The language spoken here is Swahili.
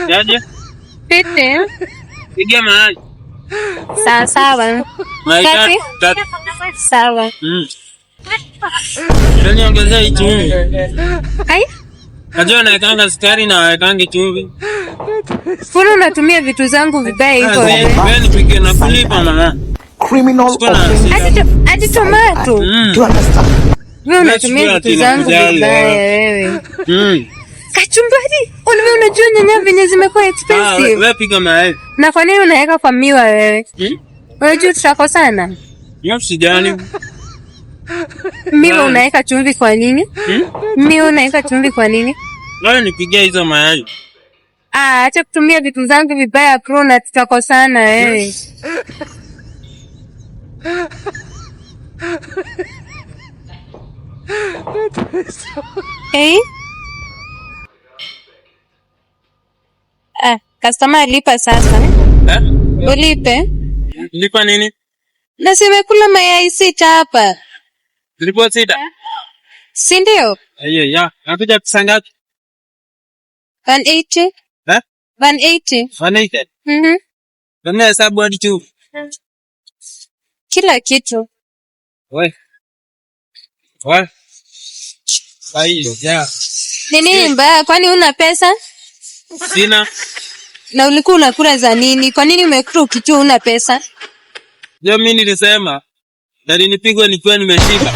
Yaje? Fiti. Pigia mahali. Sawa sawa. Mayai Tatu? tatu. Sawa. Niongezea hii chumvi. Ai, Najua naekanga sukari na waekangi chumvi. mbona unatumia vitu zangu vibaya hivyo wewe? Wewe nipigie na kulipa mama. Criminal Sikuwa na offense. hasira. Hadi tomato. Do you understand? Wewe unatumia Wewe vitu zangu kujali, vibaya wewe. wewe. Kachumbari, wewe unajua nyanya venye zimekuwa expensive. Wewe piga mayai. Na kwa nini unaweka kwa miwa wewe? Unajua tutakosana. Hiyo sijali. Miwa unaweka chumvi kwa nini? Miwa unaweka chumvi kwa nini? Wewe nipigie hizo mayai. Ah, acha kutumia vitu zangu vibaya bro, na tutakosana wewe. Hey? Ah, customer lipa sasa. Eh? Ulipe. Lipa nini? Na simekula mayai 6 hapa. Zilikuwa 6. Si ndio? Ayo ya, nakuja pesa ngapi? 180. Eh? 180. 180. Mhm. Ndio hesabu hadi tu. Kila kitu. Wewe. Wewe. Ai, ya. Ni nini mbaya? Kwani una pesa? Sina. Na ulikuwa unakula za nini? Kwa nini umekula ukijua una pesa? Ndio mimi nilisema. Na nilipigwa nikiwa nimeshiba.